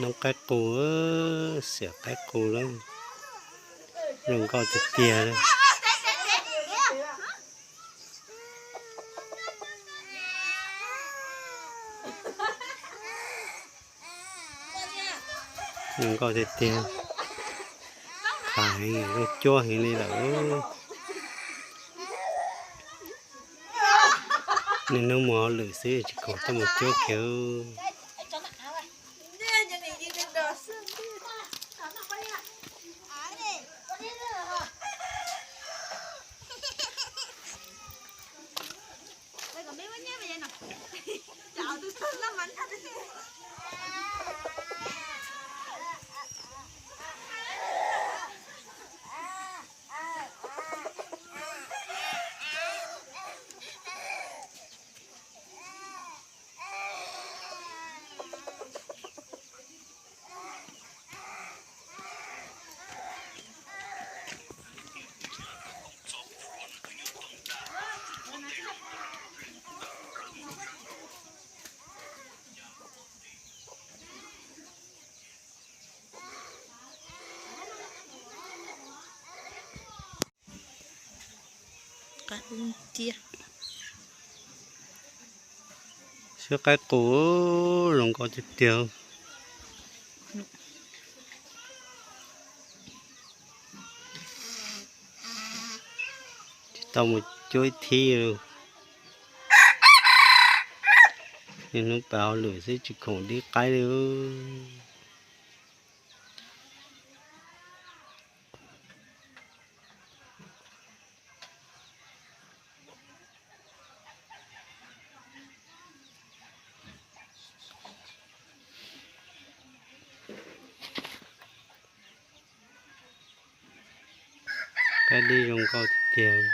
Noob qaib qus, xiam qaib qus lawm, zoo nkauj tiag tiag. Zoo nkauj tiag tiag, qab heev, zoo cuab heev li lawm. Niaj hnub mus hauj lwm xwb tsis khoom tuaj mus cuab kiag. Siab qaib qus, zoo nkauj tiag tiag. Tsis tau mus cuab ib thib. Niaj hnub pab hauj lwm xwb tsis khoom dib qaib li. Qaib dib zoo nkauj tiag tiag.